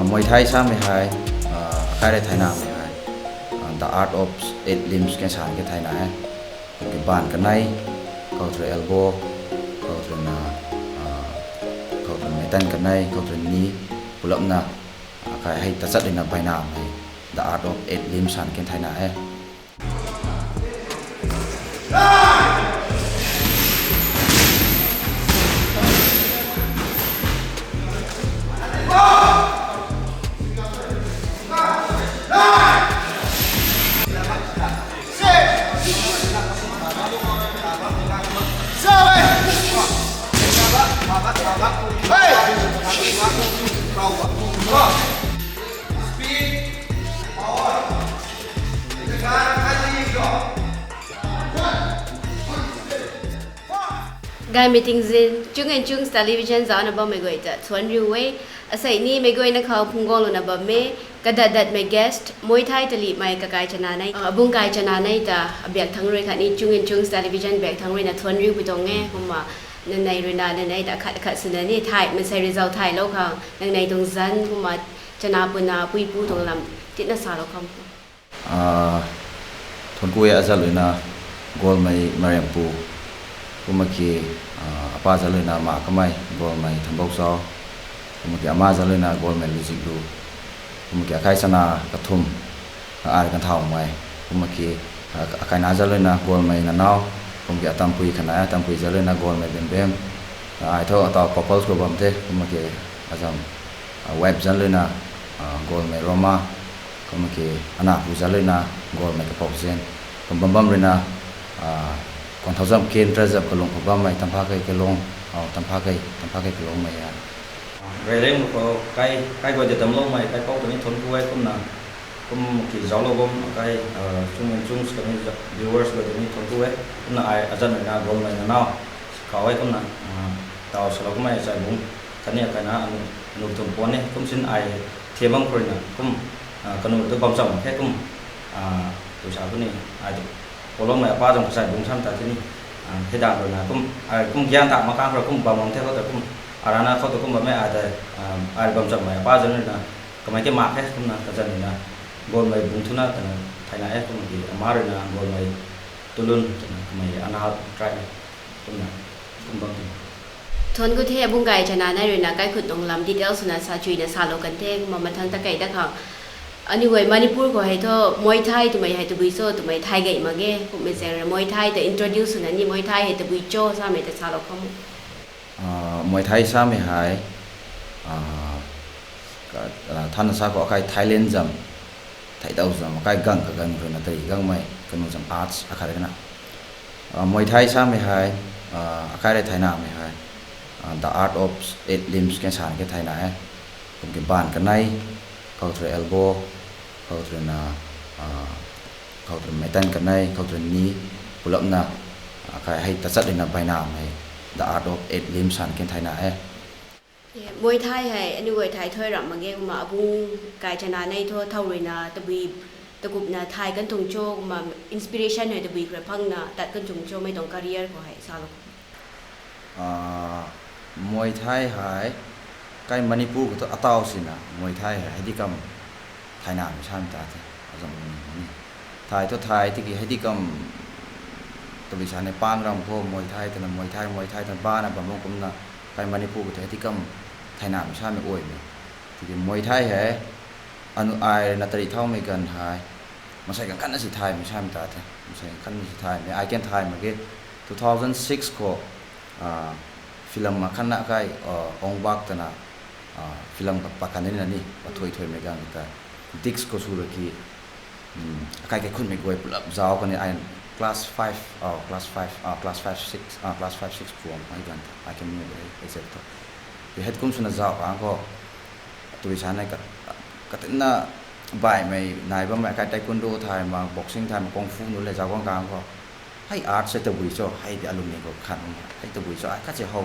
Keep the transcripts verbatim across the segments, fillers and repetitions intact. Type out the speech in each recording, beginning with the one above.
Muay Thai samei hei, akai rui thaynamei hei, The Art of Eight Limbs ke san ke thayna e. Kumki baanv kanei, khou tw rui elbow, khou tw rui na, khou tw rui meitan kanei, khou tw rui ni, pulapna, akai hei tachat ruina bainamei, The Art of Eight Limbs san ke thayna e. Gaymei tingzin, Chung and Chung's Television zaucna bammei guay ta thuanc riu e. Asei ni meic guayna khou phungc guanglouna bam e, kadat datmei guest, Muay Thai talihmei kakai chana nei, abungc kai chana nei ta, abiak thangc rui khatni Chung and Chung's Television biak thangc ruina thuanc riupui tuang e, kumna, nangnei ruina, nangnei ta khat khat swna ni, thay, mansei result thaylou khang, nangnei tuang zanc, kumna, chana puna, puipu tuang lam, tina salou khang. Thuanc ku e azat ruina, Golmei Mariampu, kumna ki, apa zat ruina ma kamei, Golmei Thambou Chau, kumna ki ama zat ruina, Golmei Luziklu, kumna ki akai chana kathumh, ai kanthawmei, kumna ki, akaina zat ruina, Golmei Nanau, kumna ki atampui khatna, atampui zat ruina, Golmei Bembem, ai thu ataw couples khou bam the, kumna ki azam, wife zat ruina, Golmei Roma, kumna ki anapu zat ruina, Golmei Kapou Zen, kum bam bam ruina, kuan thau zam ken tra zap kalung khou bammei, tampha kei kalung, tampha kei, tampha kei kalungmei a. Reyliangmei khou, kai, kai guay ta damcloumei, kaipouc ta ni thuanc ku e kumna, kum ki zauclou bam, kai, Chung and Chung's khatni viewers guay ta ni thuanc ku e, kumna ai azat ruina Golmei Nanau, khou e kumna, taw salou kummei chai bungc, khatni akaina, anu, anu tuang puan e, kum sin ai, thiam bam khou ruina, kum, kanu tu bam cham khe kum, tw sa kuni, ai tu, pualoumei apa zang kachai bungc sam ta tini, hei dang ruina, kum, ai kum gyan ta mak kang khou kum bam bam the khou ta kum, arana khou ta kum bammei ai ta, ai bam chammei apa zang ruina, kamei ke mak khe kumna kazan ruina, Golmei bungc thuna twna thayna e kumna ki ama ruina Golmei Tulun twna kamei ana tribe kumna, kum bam the. Thuanc ku the, abungc kai chana nei ruina kaikhun tuang lam details swna sa chuina salou kan the, kumna mathangc ta kei da khang. Aniu guay Manipur khou hei thu Muay Thai twmei hei tabui cho twmei thay gay mak ge, kummei zaeng rui Muay Thai ta introduce swna ni Muay Thai hei tabui cho samei ta salou khang. Muay Thai samei hei, thanna sa khou akai Thailand zam, theidau zam, akai gang kagang ruina tari gangmei, kanu zam arts akhat rui na. Muay Thai samei hei, akai rui thaynamei hei, The Art of Eight Limbs ke san ke thayna e. Kumki baanv kanei, khou tw rui elbow, khou tw rui na, khou tw rui meitan kanei, khou tw rui ni, pulapna, akai hei tachat ruina bainamei, The Art of Eight Limbs san ke thayna e. Muay Thai hei aniu guay thai thuy ramh mak ge kumna abungc kai chana nei thu thow ruina tabui, takupna thay kan tuang cho kumna inspiration hei tabui khou rui phangna tat kan tuang cho mei tuang career khou hei salou. Muay Thai hei, kai Manipur khou thu ataw sina Muay Thai hei hei di kam thaynamei samei ta the, azam ni. Thay thu thay tiki hei di kam, tabui sa ni paan ram khou Muay Thai twna Muay Thai, Muay Thai twna bana bam bam kumna, kai Manipur khou thu hei di kam thaynamei samei uaymei. Tiki Muay Thai hei, anu ai na tari thaumei ganv hei, masei ganv khatna si thaymei samei ta the, masei ganv khatna si thaymei, ai kan thay mak ge, two thousand six khou, film akhatna kai, Ong Bak twna, film ka pakan nina ni, pathui thuimei ganv ta, disc khou sw ra ki, akai kaikhunmei guay pulap zauc kani ai class five, class five, class five, six, class five, six puang ai ganv ta, ai kan ni e, exact thu. Tiki hei kum swna zauc kang khou, tui sa ni, katinna baihmei nai bammei akai taekwondo thay mak, boxing thay mak, kung fu nu le zauc kang kang khou. Hei arts hei tabui cho, hei di alumni khou khan, hei tabui cho, ai khat si how.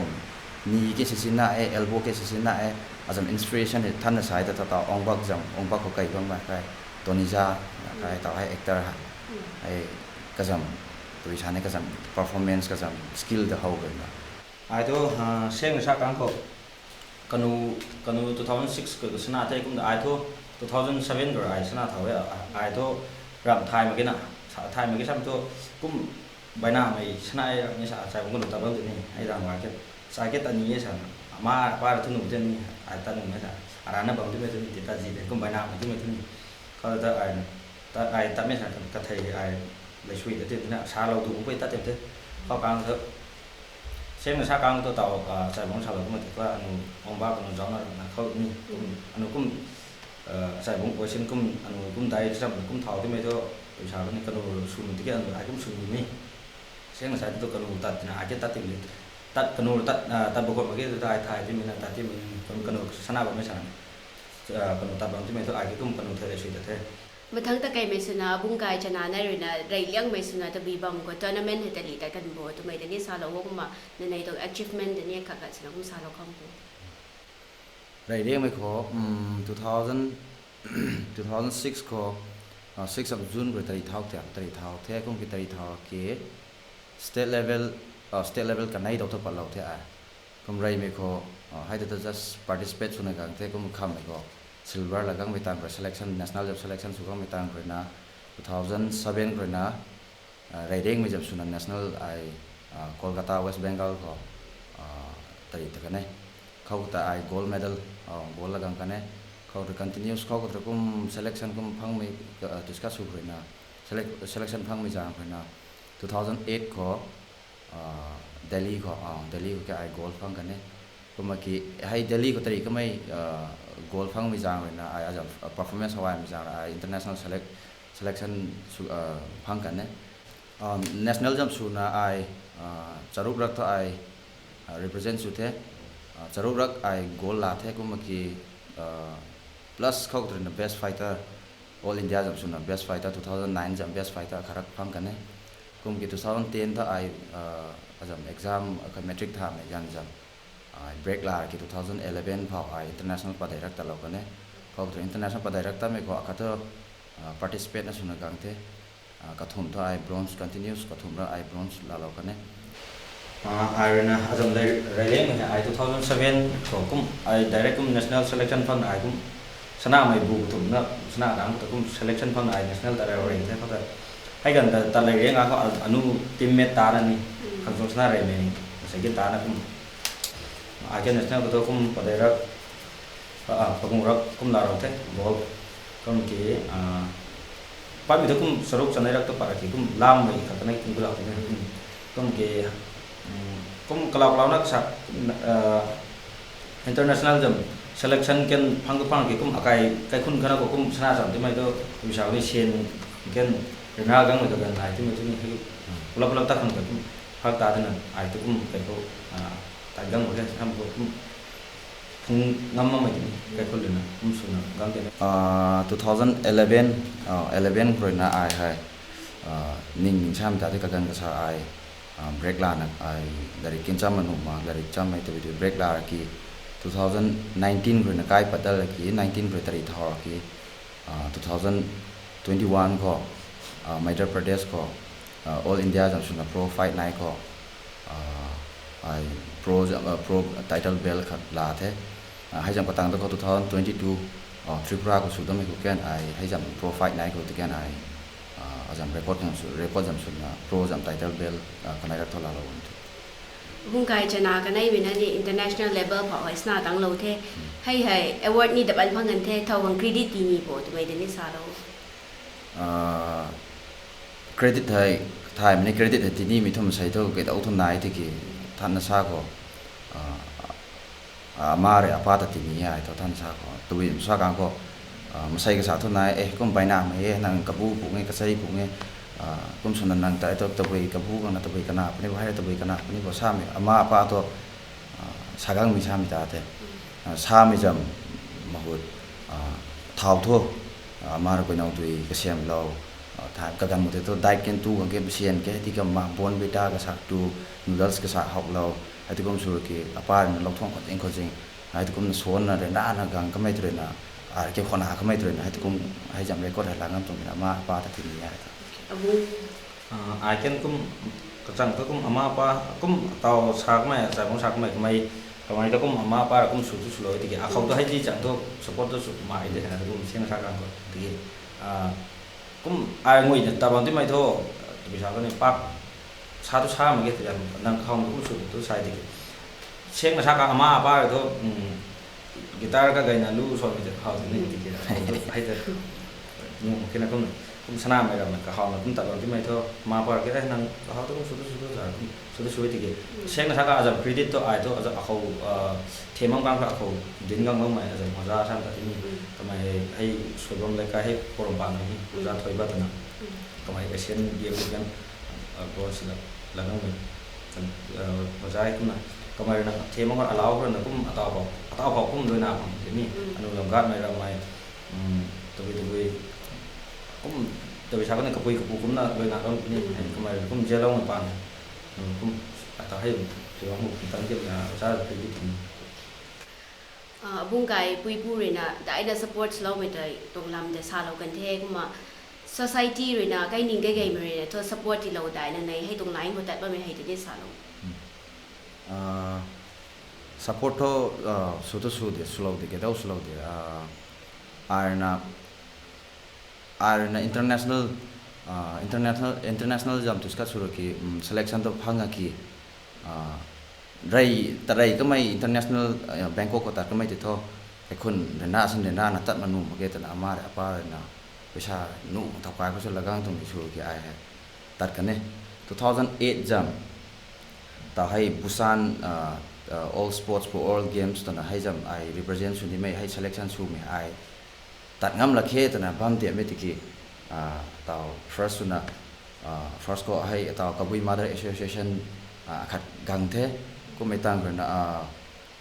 Ni ke si sinna e, elbow ke si sinna e, azam inspiration hei thanna sai ta ta ta, Ong Bak zam, Ong Bak khou kai bammei kai, Tony Jaa, kai taw hei actor ha. Hei kazam, tui sa ni kazam, performance kazam, skill ta how kena. Ai thu, seng sa kang khou. Kanu, kanu two thousand six khou sana the, kum ta ai thu two thousand seven khou ai sana thau e, ai thu ram thay mak ge na, sa-, thay mak ge sam thu kum bainamei sana e, ni sa, sai bung kanu tat bam tei ni, ai ram wa ke, sa ke tat ni e sa, ama pa ra thu nu tei ni, ai tat nu e sa, arana bam twmei thu ni, ti tat zi de, kum bainamei twmei thu ni, khou ta ai, ta, ai tatmei sa, kathei ai, lei sui ta tei na, sa lou tu bung pui tat tei the, khou kang thu, Same na sa kang tu tau, ah, sai bung salou kumna tei kha anu ong ba kanu zauc na na khou ni, kum, anu kum, ah, sai bung question kum, anu kum dai exam kum thau timei thu, pui sa kani kanu sw ni tiki anu ai kum sw ni ni. Same na sa tu kanu tat tina ai ke tat timei, tat kanu tat, ah, tat bukot mak ge tu ai thai timei na tat timei, kum kanu sana bammei sa na. Ah, kanu tat bam timei thu ai ke kum kanu thei le sui ta the. Mathang ta kaimei swna, abung kai chana nai ruina, reyliangmei swna, tabui bam khou tournament hei tali tat kan bo, twmei tei ni salou o kumna, nanei tuang achievement tei ni khat khat swna kum salou kham bo. Reyliangmei khou, um, two thousand, two thousand six khou, uh, six of June khou tari thau tiam, tari thau the, kum ki tari thau ki, state level, uh, state level kanei dau thu patlou the ai. Kum reymei khou, uh, hei ta just participate swna gang the, kum khammei khou silver la gangmei tang rui selection, national level selection sw gangmei tang ruina, two thousand seven ruina, uh, reyrengmei zam swna national ai, uh, Kolkata, West Bengal khou, uh, tari ta kan e. Khou ta ai gold medal, uh, gold la gang kan e. Khou ta continuous khou ta kum selection kum phangmei, uh, discuss sw ruina, selec-, selection phangmei zang ruina, two thousand eight khou, uh, Delhi khou, uh, Delhi khou ke ai gold phang kan e. Kumna ki, hei Delhi khou tari kamei, uh, gold phangmei zang ruina, ai azam, uh, performance hawaimei zang rui, ai international select, selection sw, uh, phang kan e. Uh, national zam swna ai, uh, charuk rak thu ai, uh, represent sw the, uh, charuk rak ai gold la the kumna ki, uh, plus khou ta ruina best fighter, All India zam swna best fighter, two thousand nine zam best fighter khat rak phang kan e. Kum ki two thousand ten thu ai, uh, azam exam, uh, kha matric thamei ganv zam, ai break la ki two thousand eleven phou ai international padeih rak talou kan e. Khou thu international padeih rak tamei khou akhat thu, uh, participate na swna gang the. Uh, kathumh thu ai bronze continuous, kathumh ra ai bronze laalou kan e. Uh, ai ruina azam rey, reylengmei hei ai two thousand seven khou kum ai direct kum national selection phang ai kum sanamei bu kathumh na sana gang ta kum selection phang ai national ta rey rey the khou ta. Hei ganv ta, ta reyleng a khou a-, anu teammate ta na ni, khang chung sana reymei ni, masei ki ta na kum. Ai ke national khou thu kum padeih rak, ah, ah, pagung rak kum laalou the, gold. Kum ki, ah, patmei thu kum charuk chanei rak tu pat ra ki kum lamei khat kanei kum kalou the, kum, kum ki, um, kum kalau kalau na kasa, ah, international zam selection kan phang tu phang ki kum akai kaikhun khana khou kum sana zam timei thu, tabui sa ni syan kan rina gangmei kaganv nai timei thu ni hei, pulap pulap ta khang ta kum phak ta twna ai tu kum kai khou, ah, tat gang mak khe, sam khou kum phung ngam makmei tei ni kaikhun ruina kum swna gang tei ni. Ah, two thousand eleven, ah, eleven khou ruina ai hei, ah, ning ning samei ta the kaganv kasa ai, ah, break lana ai lairik kin cham ma nuh ma, lairik chammei tabui tu break la ki two thousand nineteen khou ruina kai pat dat ki nineteen khou rui tari thau ki, ah, two thousand twenty-one khou, ah, Madhya Pradesh khou, ah, All India zam swna pro fight night khou, ah, ai pro zam, ah, pro title belt khat la the. Ah, hei zam katang ta khou two thousand twenty-two, ah, Tripura khou sw dammei khou kan ai hei zam pro fight night khou ti kan ai, ah, azam record khang sw, record zam swna pro zam title belt, ah, kanei rak thu laalou bam the. Bung kai chana kaneimei na ni international level phou hei sana tanglou the. Hei hei award ni dapan phang kan the, thau khang credit ti ni bo twmei tei ni salou. Ah, credit hei, thaymei ni credit hei tinimei thu masei thu, kei dau thu nai tiki, thanna sa khou, ah, ah, ama rui apa ta tini ai thu thanna sa khou. Tabui sa kang khou, ah, masei kasa thu nai, eh, kum bainamei e, nang kabu pu nge, kasei pu nge, ah, kum swna nang ta thu tabui kabu khang na tabui kana puni bo, hei tabui kana puni bo samei, ama apa thu, ah, sa gangmei samei ta the. Ah, samei zam mahut, ah, thau thu, ah, ama rui kuinau dui kasiamlou, ah, tha, kaganv mu tei thu diet kan tu khang ke, machine ke, hei ti kam ma Bournvita kasa tu, noodles kasa howlou, hei ti kum sw ki, apa ruina lou thuang khou zing khou zing, hei ti kumna swanna rui na na gang kamei tu ruina, ar ke khou na kamei tu ruina, hei ti kum, hei zam record hei la ngam tuang na ama apa ta tini ai thu. Abung. Ah, ai kan kum, kachang thu kum ama apa, kum tau sa kamei, achai bung sa kamei kamei, Kamei ta kum ama apa ra kum sw tu swlou tiki, akhou tu hei ti chang thu support tu sw mai de, hei na tu kum seng sa kang khou tiki, ah, kum ai ngui na ta bam ti mei thu, tabui sa kani pak sa tu sa mak ge, tu yan nang khou kum sw tu sa tiki. Seng na sa kang ama apa ra thu, um, guitar ka gay na lu sw mi te khou tu ni tiki, akhou tu hei ta, nu kina kum, kum sana mei ra mei kahaw na kum ta bam ti mei thu, ama apa ra ke, eh, nang kahaw tu kum sw tu sw tu sa, kum sw tu sw tiki. Seng na sa kang azam credit tu ai thu, azam akhou, ah, them bam kang kha akhou, din gang bam mei, azam oja san ta ti ni. Kamei hei, hei sw bam le ka hei, porom pa na ni, oja thoi ba ta na. Kamei ka seng dia ku kan, ah, bro sila, la gang mei. Kan, ah, oja hei kum na. Kamei na, them bam kang alau kho na kum, atau khou, atau khou kum doi na khang ti ni. Anu lam gat mei ra mei, um, tabui tabui, kum, tabui sa kani kapui kapu kum na doi na khang ti ni. Hei, kamei kum zia lou mei pan. Um, kum, ata hei, um, ti bam kum tan ke na, oja credit ti ni. Ah, abung kai puipu rui na, daina support loumei tei tuang lam de salou kan the, kumna society rui na, kai ning kai gaymei rui na, thu support tilou daina nei, hei tuang line khou tat bammei hei ti ni salou. Ah, support thu, ah, sw tu sw de, swlou de, kei dau swlou de, ah, ai na, ai na international, ah, international, international zam tu skat sw ra ki, um, selection tu phang a ki, ah, rei, tarei kamei international, ah, Bangkok khou tat kamei ti thu, kaikhun rui na, sin rui na, na tat ma nuh mak ge twna ama rui apa rui na, paisa nuh thau kai khou sw lagang tuang ni sw ki ai hei tat kan e. Two thousand eight zam, ta hei Busan, ah, ah, All Sports for All Games twna hei zam ai represent sw nimei, hei selection swmei ai tat ngam lak khe twna bam tiamei tiki, ah, tau first swna, ah, first khou hei tau Kabui Mother Association, ah, akhat gang the, kummei tang rui na, ah,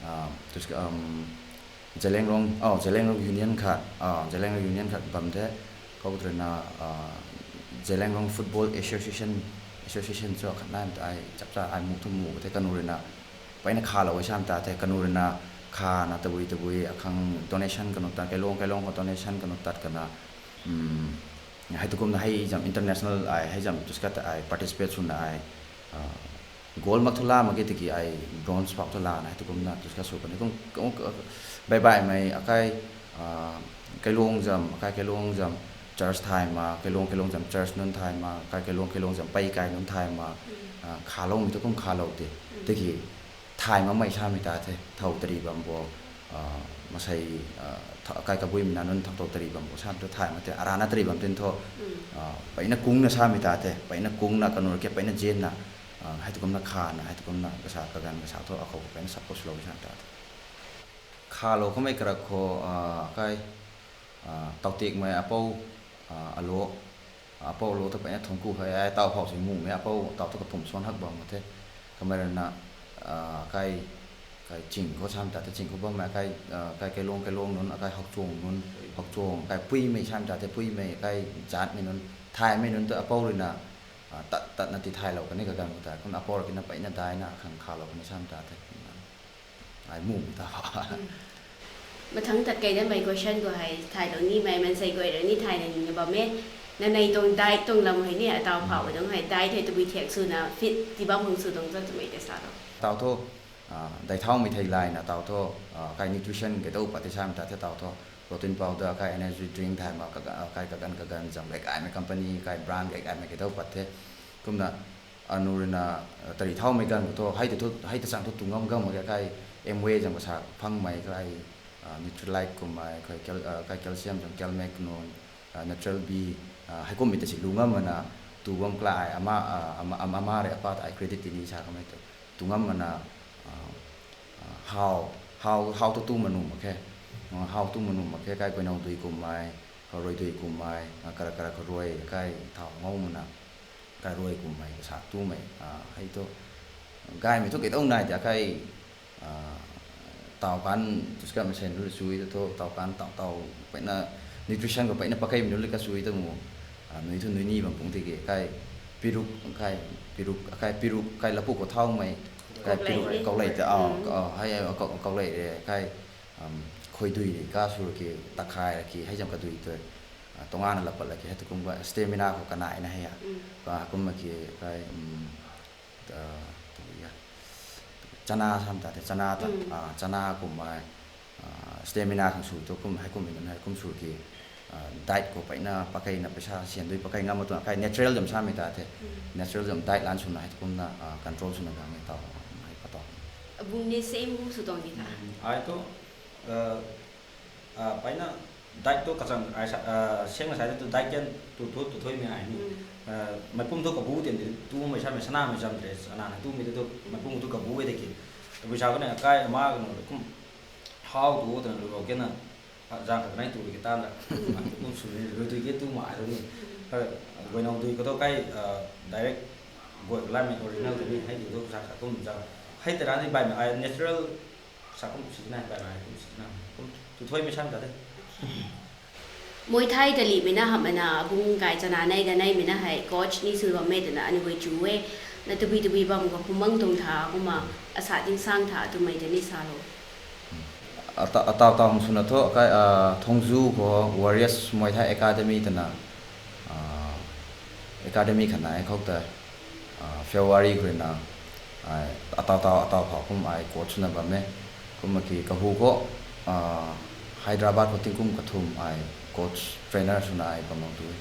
ah, tus-, um, Zeliangrong, oh, Zeliangrong Union khat, ah, Zeliangrong Union khat bam the, khou rui na, ah, Zeliangrong Football Association, association chu khat nai ta ai chapcha ai mu thu mu the, kanu rui na, mpeyna khalou e sam ta the, kanu rui na, kha na tabui tabui akhang donation kanu tat, kailong kailong khou donation kanu tat kana, um, hei tu kumna hei zam international ai, hei zam tu skat ai participate swna ai, ah, gold mak thu la mak ge tiki ai bronze phau thu lana hei tu kumna tu skat sw kan e. Kum, kum, baibaihmei akai, ah, kailong zam, akai kailong zam church thay ma, kailong kailong zam church nunc thay ma, akai kailong kailong zam pei kai nunc thay ma, ah, khaloumei tu kum khalou de. Tiki thay makmei samei ta the, thow tari bam bo, ah, masei, ah, tha-, akai Kabuimei na nunc thow thow tari bam bo sam tu thay mak the, arana tari bam tin thu, ah, mpeyna kungna samei ta the, mpeyna kungna kanu rui ke mpeyna zianna, ah, hei tu kumna khana, hei tu kumna kasa kaganv kasa thu akhou mpeyna support swlou sam ta the. Khalou kamei karak khou, ah, kai, ah, tautikmei apou, ah, alo, apou alo ta mpeyna thungc ku hei ai, tau phau si mumei apou tau thu kapumc suan hak bam the. Kamei rui na, ah, kai, kai ching khou sam ta the, ching khou bammei kai, ah, kai kailong kailong nunc, akai Hokchuang nunc, Hokchuang, kai Puimei sam ta the, Puimei, kai zatmei nunc, thaymei nunc tu apou rui na, ah, tat, tatna tithaylou kan e kaganv khou ta, kumna apou rui kina mpeyna daina khang khalou kan e sam ta the. Ai mumei ta. Mathangc tat kei damei question khou hei thaylou nimei, maansei guay rui ni thayna nina bam e. Nanei tuang diet tuang lam hei ni, atau phau tuang hei diet hei tabui thiak swna fit ti bam hang sw tuang cho twmei tei salou. Tau thu, ah, dai thaumei thei layna tau thu, ah, kai nutrition kei dau pat tei sam ta the tau thu. Protein powder, kai energy drink thay ma, kaga-, kai kaganv kaganv zam gay gaymei company, kai brand gay gaymei kei dau pat the. Kumna, anu rui na, ah, tari thaumei ganv khou thu, hei ta thu, hei ta chang thu tu ngam gam mak ge, kai Amway zam kasa phangmei, kai, ah, Nutrilite kummei, kai cal-, ah, kai calcium zam Calmac nunc, ah, Natural B, ah, heikummei ta si lu ngam mana, tu bam klai, ama, ah, ama, ama, ama rui apa ta ai credit tini sa kamei tu, tu ngam mana, ah, ah, how, how, how tu tu manu mak khe, ah, how tu manu mak khe, kai guaynow dui kummei, kharui dui kummei, ah, kara kara kharui, kai thau ngau mana, kai rui kummei, kasa tumei, ah, hei thu, gaymei thu kei dau nai ta kai, ah, tau kan, tu skat mesen lu sui ta thu, tau kan, tau, tau, mpeyna, nutrition khou mpeyna pakeimei nunc le kasui ta mu, ah, nui thu nui ni bam pung tiki, kai, piruk, kai, piruk, kai piruk, kai lapu khou thaumei, kai piruk, kaulei ta, ah, hei, ah, kau-, kaulei re, kai, um, khuaidui rui ka sw ki, takhai ra ki, hei zam kadui tu, ah, tongana lapat la ki, hei tu kumba stamina khou kanaina hei a. Pa kumna ki, kai, um, ta, tu ya. Chana sam ta the, chana ta, ah, chana kumna, ah, stamina khang sw tu kum, hei kum hei nunc hei kum sw ki, ah, diet khou peyna pakeina paisa sian dui pakei ngam ma tuang kai natural zam samei ta the. Natural zam diet lan swna hei kumna, ah, control swna gang e tau, hei pa tau. Abung ni same kum sw tuang di tha. Ai tu, ah, peyna diet tu kachang ai sa, ah, siang sai tu diet kan tu thu, tu thuimei ai ni. Ah, meic pum thu kabu tian di tumei samei sana mei zam tre, sana na tumei tu meic pum thu kabu e de ki. Tabui sa kane kai ama kanu kum how tu twna lu kena, ah, zang khat nai tu ki tan ra. Kum sw ni lu tu ki tu ma ai tu ni. Hei, guaynau dui khou tu kai, ah, direct guay lamei original tu ni, hei tu tu sa khat kum zang. Hei tei ra ni baihmei ai natural sa kum sina, baihmei ai kum sina. Kum tu thuimei sam ta de. Muay Thai ta lihmei na hamhmei na abung kai chana nei da neimei na hei coach ni sw bammei twna aniu guay chu e. Na tabui tabui bam khou phumbang tuang tha kumna asa dingsang tha twmei ta ni salou. Ata, ataw taw hang swna thu, akai, ah, Thongju khou Warriors Muay Thai Academy twna, ah, academy khat nai khou tei, ah, February khou ruina, ai, ataw taw, ataw phau kum ai coach swna bam e. Kumna ki kahu khou, ah, Hyderabad khou tingkum kathumh ai coach trainer swna ai bam bam tu e.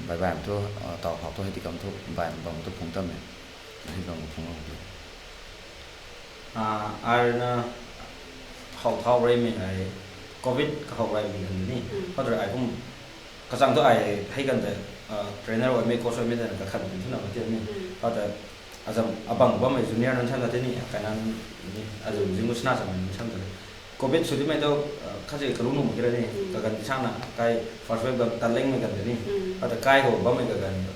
Bai bai thu, ah, taw phau thu hei ti kam thu, bai bam tu phung tam e. Hei bam phung tu. Ah, ai na how thau reymei ai, covid kahou reymei kan ni. Khou tei ai kum kachang thu ai hei kan tei, ah, trainer oimei coach oimei tei kakhan kan thuna ma ti ni. Khou tei azam abang bammei junior nunc sam ta ti ni, kainan ni, azam zinggu sna samei nunc sam ta ni. Covid sw timei tu, ah, khat si kalu num kira ni, kaganv ti sangna, kai first wave bam tat lengmei kan tei ni. Khou tei kai khou bammei kaganv,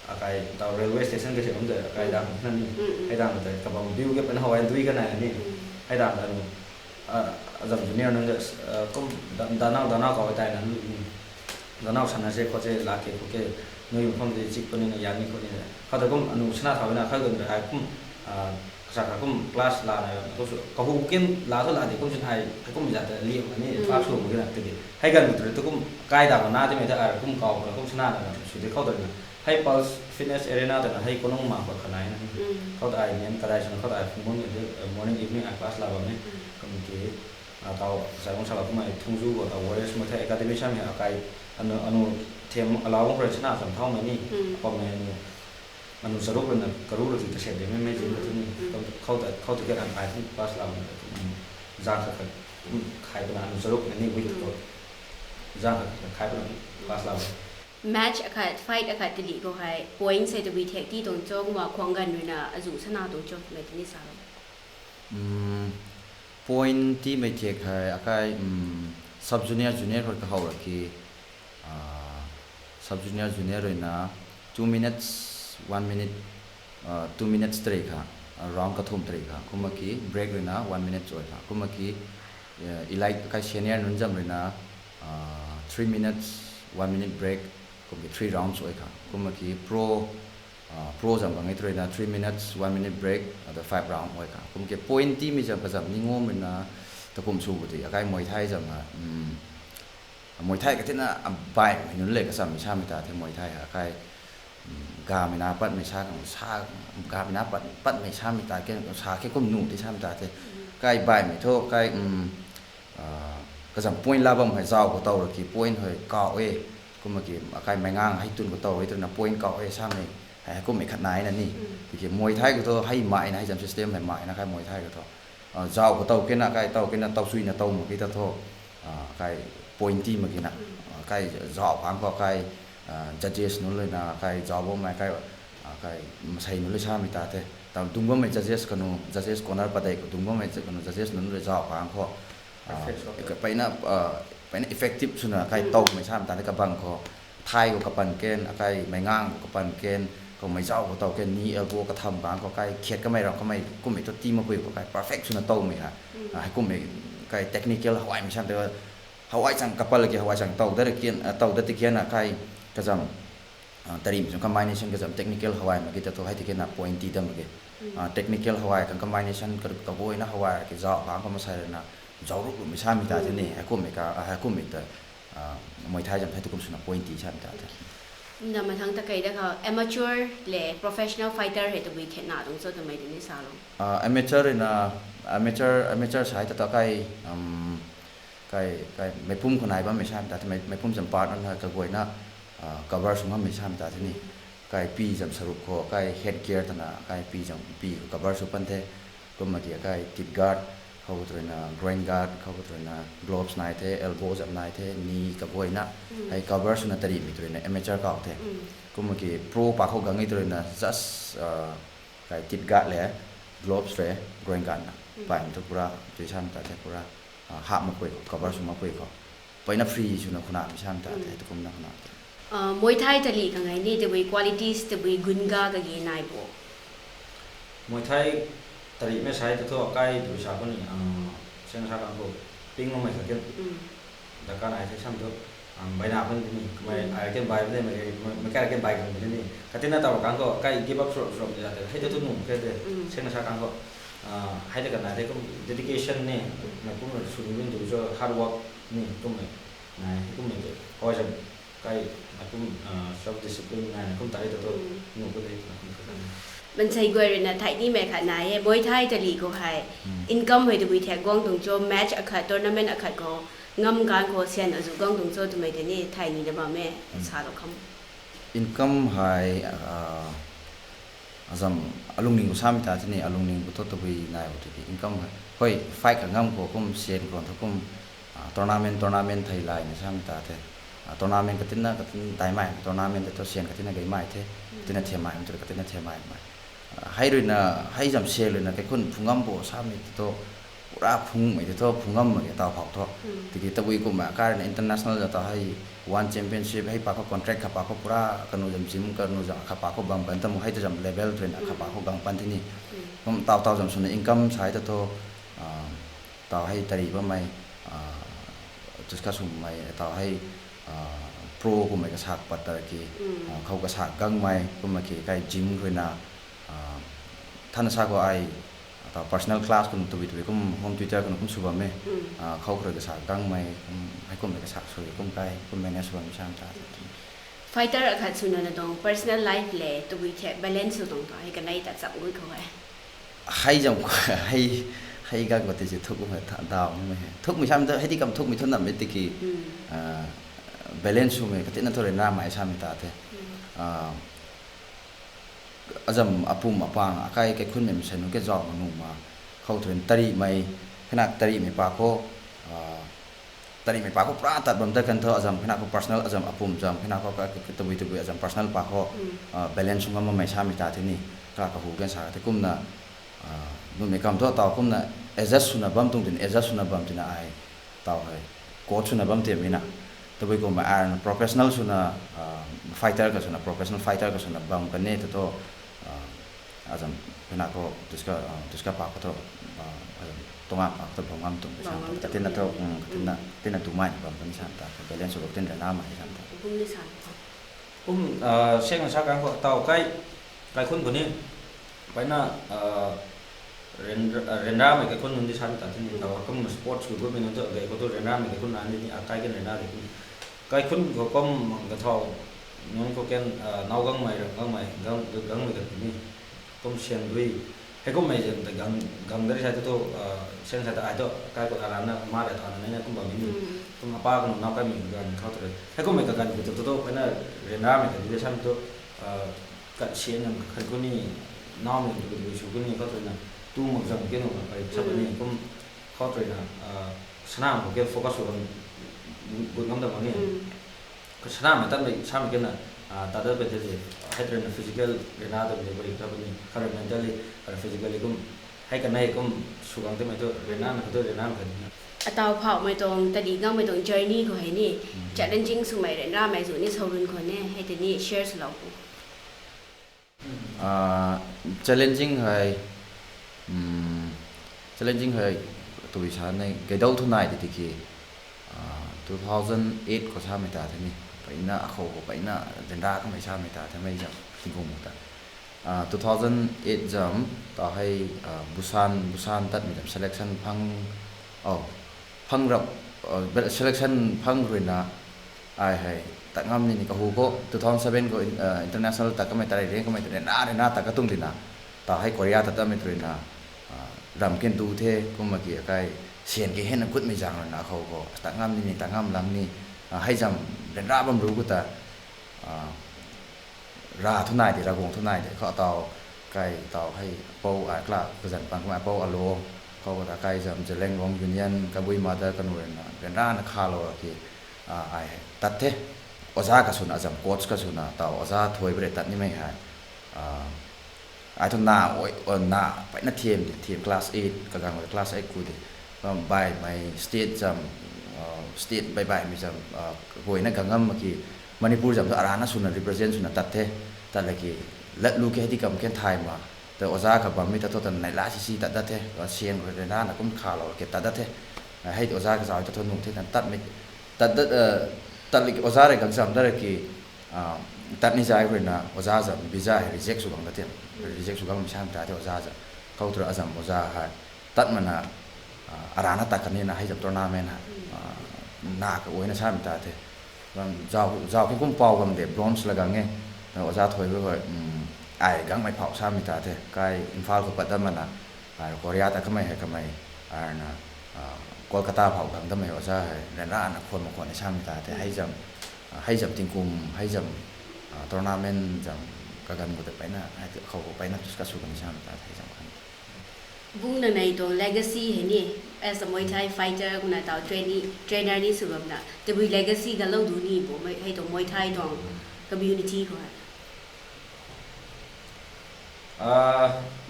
akai taw railway station kasi bam tei, akai dang na ni. Hei dang tei kabam biu ke pen how ai dui kanai ni. Hei dang tei anu, ah, azam junior nunc tei, ah, kum da, danau, danau kau tei na ni. Danau sana se khou se lak ke khou ke, nui pham tei chik puni na yan ni khou ni. Khou tei kum anu sna thau na khou gun tei ai kum, ah, kasa kha kum class lana, tu sw, kahu kin la thu la di kum sin ai, hei kum zat tei liam ni, class lu mak kina tiki. Hei ganv tei tu kum kai dang na timei tei ai kum kau, kum sna na, sw di khou tei na. Hei Pulse Fitness Arena twna hei kanung ma khou khanai na. Khou tei ai nian kadai swna khou tei ai phungmang ni, morning evening ai class la bam ni. Kum ki, ah, taw, sai bang sala kumei Thongju khou taw Warriors Muay Thai Academy samei akai, anu, anu them alau bang khou rui chana cham thaumei ni. Pammei anu, anu charuk ruina karu rui ti kaset de mei mei zin ka tu ni. Khou tei, khou tei ke ran ai kum class la bam ni. Zang khat khat, khai puna anu charuk na ni week khou. Zang khat khat khai puna class la bam. Match akhat, fight akhat tili khou hei points hei tabui thek ti tuang cho, kumna khuang ganv ruina azu sana tuang cho, mei tini sa lo. Point timei thek hei akai, sub junior, junior khou kahou ra ki, sub junior, junior ruina two minutes, one minute, two minutes tei kha, round kathumh tei kha. Kumna ki break ruina one minute chuai kha. Kumna ki elite akai senior nunc zam ruina three minutes, one minute break, kum ki three rounds ai kha. Kumna ki pro, pro zam bang e ruina three minutes, one minute break, ada five round ai kha. Kum ki point timei zam kazam ni ngam ruina takum sw bu tei akai Muay Thai zam ha, Muay Thai katina abaihmei nunc le kachammei samei ta the Muay Thai ha akai, gamei na patmei sa khang sa, gamei na pat, patmei samei ta ke sa ke kum nu tei samei ta the. Kai baihmei thu kai, kazam point la bam hei zauc khou tow ra ki point hei kau e. Kumna ki akai meic ngang hei tun khou tow e twna point kau e samei hei, hei kummei khat nai na ni. Tiki Muay Thai khou thu hei mai na, hei zam system hei mai na kai Muay Thai khou thu. Zauc khou tow kena kai tow kena tow suina tow mak ki ta thu, kai point ti mak kina, kai zauc khang khou kai judges nunc ruina kai zauc bammei kai, kai masei nunc rui samei ta the. Taw dungc bammei judges kanu, judges corner padeih khou dungc bammei kanu judges nunc rui zauc khang khou, peyna, peyna effective swna kai towmei samei ta the kabang khou. Thai khou kapan ken, akai meic ngang khou kapan ken, khou meic zauc khou tow ken, knee elbow katham bang khou kai khiat kamei ram kamei kummei thu ti makpui khou kai perfect swna towmei ha. Hei kummei kai technical hawaimei sam tei, hawai chang kapal ki hawai chang tow dat kian, tow dat ti kian na kai kazam, tarim sw combination kazam technical hawai mak ki ta thu hei ti kian na point ti dam mak ki. Technical hawai khang combination ka, kaguayna hawai ki zauc bang khou masei ruina zauc ruk rukmei samei ta the ni, hei kummei ka, hei kummei ta, Muay Thai zam thei tu kum swna point ti samei ta the. Kumna mathang ta kei da khou amateur le professional fighter hei tabui khetna tuang cho twmei tini salou. Ah, amateur ruina, amateur, amateur sai ta ta kai, um, kai, kai meipum khou nai bammei sam ta, mei, meipum zam part na kaguayna, ah, cover sw ngammei sam ta tini. Kai pi zam sarup khou, kai head gear tana, kai pi zam pi khou cover sw pan the. Kumna ki kai teeth guard, khou khou ruina groin guard, khou khou ruina gloves nai the, elbow zam nai the, knee kaguayna. Hei cover swna tarihmei ruina amateur kau the. Kumna ki pro pa khou gang e ruina just, ah, kai teeth guard le, gloves le, groin guard na. Pai tu pura, tui sam ta the pura, ah, hap makpui khou, cover sw makpui khou. Paina free swna khuna mi sam ta the, tukumna khuna the. Ah, Muay Thai talih khang hei ni tabui qualities, tabui gunga kagi nai bo? Muay Thai tarihmei sai ta thu akai tabui sa khou ni, ah, seng sa khang khou ping makmei kha ken. Darkar nai the sam thu, um, baina pun tini, kamei ai ken bai pun de, mei, mei kai ken bai khang tini. Katina taw khang khou, kai give up sw, sw, ya te, hei tu tu nung khe de, seng sa khang khou. Ah, hei de kanai de kum dedication ni, mei kum sw ni min tu cho hard work ni, kum mei, nai, kum mei de. Hoi sam, kai, mei kum, ah, self discipline nai, mei kum tari ta tu, nung pu de, mei kum kha kan. Mansei guay ruina thai ni mei khat nai e, Muay Thai talih khou hei. Income hei tabui thek guang tuang cho, match akhat, tournament akhat khou, ngam kan khou sian azu guang tuang cho twmei tini thai ni da bam e, salou kham. Income hei, ah, azam alungning khou samei ta tini, alungning khou thu tabui nai o tiki income hei. Hoi, fight ka ngam khou kum sian khou thu kum, ah, tournament, tournament thei lai ni samei ta the. Ah, tournament katina, katina daimei, tournament te thu sian katina gaymei the, katina thiammei, katina thiammei mei. Ah, hei ruina, hei zam sian ruina, kaikhun phung ngam bo samei te thu, pura phungmei te thu, phung ngam mak ge taw phau thu. Tiki tabui kumna, kai ruina international za ta hei, one championship, hei pa khou contract kha pa khou pura, kanu zam gym, kanu zam kha pa khou bam pan tamu, hei ta zam level ruina, kha pa khou gang pan tini. Kum taw taw zam swna income sai ta thu, ah, taw hei tarih bammei, ah, tuska swmei, taw hei, ah, pro kummei kasak pat ta ki, ah, khou kasak gangmei, kumna ki kai gym ruina, ah, thana sa khou ai, taw personal class kum tabui tabui kum home tutor kum kum sw bam e, ah, khou khou rui kasak gangmei, kum, hei kummei kasak sw kum kai, kum manage sw bam sam ta. Fighter akhat swna na tuang personal life le tabui thek balance sw tuang ta hei kanei ta chap gui khou hei. Hei zam, hei, hei gang khou tei si thuk kum hei tha, daw ni mei hei. Thukmei sam ta, hei di kam thukmei thu nam e tiki, ah, balance swmei katina thu ryanramei samei ta the. Ah, azam apum apang, akai kaikhunmei mei sanu ke zauh ma nuh ma. Khou thu rui tarihmei, khenak tarihmei pa khou, ah, tarihmei pa khou pura tat bam ta kan thu azam khenak khou personal azam apum zam khenak khou ka, ka, tabui tabui azam personal pa khou, ah, balance sw ngam makmei samei ta tini, kara kahu kan sa the kumna, ah, nuhmei kam thu taw kumna adjust swna bam tuang tin, adjust swna bam tina ai, taw hei, coach swna bam tiamei na. Tabui kumna ai professional swna, ah, fighter ka swna, professional fighter ka swna bam kan e ta thu, ah, azam khenak khou tuska, ah, tuska pa khou thu, ah, azam tunga pa khou thu bam ngam tuang sa ta. Katina thu, um, katina, tina tumei bam kan sa ta, balance sw katina ryanramei sa ta. Kum, ah, seng sa kan khou taw kai, kaikhun khou ni, paina, ah, ryan, ah, ryanramei kaikhun nunc di sa ta tini, taw kum sports khou gutmei nunc thu, gay khou thu ryanramei kaikhun na ni, akai kan ryanra de kum. Kaikhun khou kum mang kathau, nunc khou kan, ah, nau gangmei, ram gangmei, gang, gangmei kan ni. Kum sian dui. Hei kummei zam ta gang, gang dari sa tu tu, ah, seng sa ta ai tu, kai khou aram na, ma ra ta na, na kum bam ni. Kum apa kum nau kaimei gan khou tu. Hei kummei kagan khou tu tu, tu, paina ryanramei kan di sam tu, ah, kat sian nam kan khou ni, naumei tu tu sw khou ni, khou tu na, tu mak zam ke nunc kai sa ni, kum khou tu na, ah, sana mak ke focus sw kan, gut ngam ta mak ni. Kasanamei tanmei samei kena, ah, tat dat pei the, hei ruina physical ruina ta ni, body ta ni, kha rui mentally, kha rui physically kum, hei kanei kum sw gang temei tu, ruina na kha tu ruina kha ni. Ataw phauhmei tuang, tadi gangmei tuang journey khou hei ni, challenging swmei ryanramei zu ni sow run khou ni, hei tei ni share swlou pu. Ah, challenging hei, um, challenging hei, tui sa nei, gaydou thu nai di tiki, ah, two thousand eight khou samei ta the ni, paina akhou khou paina ryanra kamei samei ta the mei zam, tingkum ta. Ah, two thousand eight zam, ta hei, ah, Busan, Busan tatmei zam selection phang, oh, phang rap, ah, selection phang ruina, Ai hei, tat ngam ni ni kahu khou, two thousand seven khou, international tat kamei ta rey rey kamei ta rey na rey na tat katuang tina. Ta hei Korea tat tamei tu rui na, ram ken du the, kumna ki akai, syan ki hena gutmei zaeng rui na khou khou, tat ngam ni ni, tat ngam lang ni, hei zam, ryanra bam ru khou ta, ra thu nai de, Ravguangc thu nai de, khou ataw, kai taw hei, pou ai kla, kazan pang kumna pou alo, khou ta kai zam, Zeliangrong Union, Kabui Mother kanu rui na, ryanra na khalou ki, ai hei, tat the, oja kaswna, azam coach kaswna, taw oja thuai bere tat nimei hei, ai thu na, na, peyna thiam, thiam class eight, kagang class eight ku de, baihmei state zam, state baih baihmei zam, guayna gang ngam mak ki, Manipur zam thu arana swna represent swna tat the, tat la ki, lat lu ke hei di kam ken thay ma, ta oja kabammei ta thu ta neihla sisi tat dat the, syan rui ryanra na kum khalou ke tat dat the, hei oja kazauh ta thu nuh the, tan tatmei, tat dat, tat la ki oja rui gang zam dat ra ki, tat ni zai rui na oja zam visa hei reject sw gang dat the, reject sw gangmei samei ta the oja zam, khou tu rui azam oja hei, tat mana, arana tat kan ni na hei zam tournament hei, na kaguayna samei ta the. Zauh, zauh ki kum pou gam de, bronze la gang e, oja thuai bui hei, ai gangmei phou samei ta the, kai Imphal khou pat dat mana, ai Korea ta kamei hei kamei, arna, Kolkata phou gang damei oja hei, ryanra na khwan mak khwan ni samei ta the, hei zam, hei zam tingkum, hei zam, tournament zam, kaganv khou ta peyna, hei khou khou peyna discuss sw kan ni samei ta the, hei zam khan. Bung nang nei tuang legacy hei ni, as a Muay Thai fighter, kumna taw trainee, trainer ni sw bamna, tabui legacy kalou du ni bo, hei tuang Muay Thai tuang community khou hei.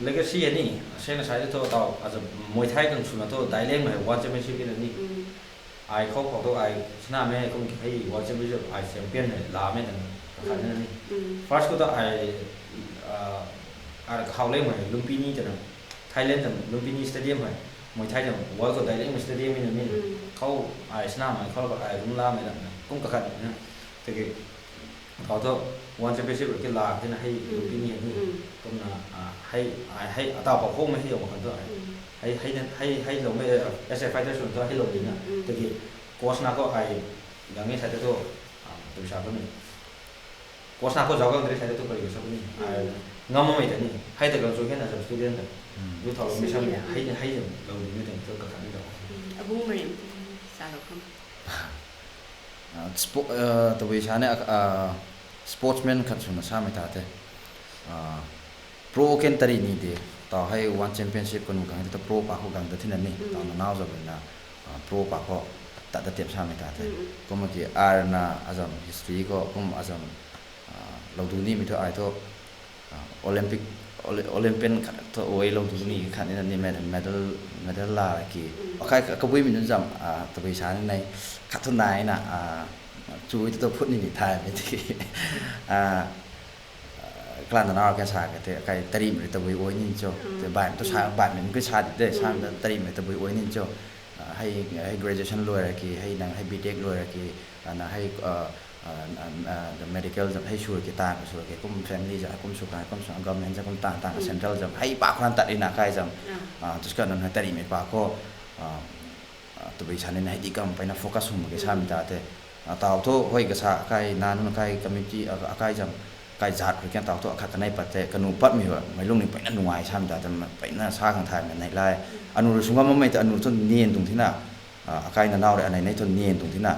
Legacy hei ni, sena sai thu taw, as a Muay Thai kang swna thu, dailengmei One Championship na ni. Ai khou khou thu ai, snamei kum ki hei World Championship ai champion hei lamei tan, kakhat na ni. First khou thu ai, ai khou lengmei Lumpini twna, Thailand zam Lumpini Stadium hei, Muay Thai zam world khou dailengmei stadium na ni. Khou ai snamei khou ai kum lamei tan, kum kakhat na. Tiki, khou thu One Championship ki la thena hei Lumpini hei ni. Kumna, hei, ai hei ataw khou khoumei hei yau mak khan thu ai, hei, hei loumei, as a fighter swn thu hei lou ni na. Tiki, coach na khou ai, gang e sa the thu, tabui sa puni. Coach na khou zauc gang de sa the thu pari sa puni. Ngam makmei ta ni, hei ta gang chu kena zam student ta, du thau loumei samei, hei, hei zam lou nimei ta thu kakhat ni ta. Abung marim, salou kham. Tabui sa ni, sportsman khat swna samei ta the, pro ken tari ni de, taw hei One Championship kanu gang ta pro pa khou gang dat thena ni, taw nanau zam rui na, pro pa khou tat dat tiam samei ta the. Kumna ki arna azam history khou kum azam, lou du nimei thu ai thu, Olympic, Olympian khat thu ai lou du ni khat ni na ni, medal, medal la ki, akai kabuimei nunc zam, tabui sa ni nei, khat thu nai na, chu thu phut ni ni thaymei tiki, kalanna nau kan sa ka the, akai tarimei tabui ai ni cho, tei baihmei thu sa, baihmei nunc ki sa di de, sa tarimei tabui ai ni cho, hei, hei graduation luai ra ki, hei nang hei B Tech luai ra ki, nang hei, medical zam hei sw ki, tan sw ki, kum family zam kum sw ka, kum sw government zam kum tan, tan central zam hei pa khou tat rina kai zam, tuskan nunc hei tarimei pa khou, tabui sa ni hei di kam peyna focus sw mak ki samei ta the. Taw thu hei kasa akai na nunc akai community, akai zam, kai zat rui kan taw thu akhat kanei pat the, kanu patmei hei meic lung ni peyna nungai samei ta the, peyna sa khang thaymei nei lai. Anu rui sw ngam makmei ta anu thu nian tuang thina, akai nanau rui anei nei thu nian tuang thina,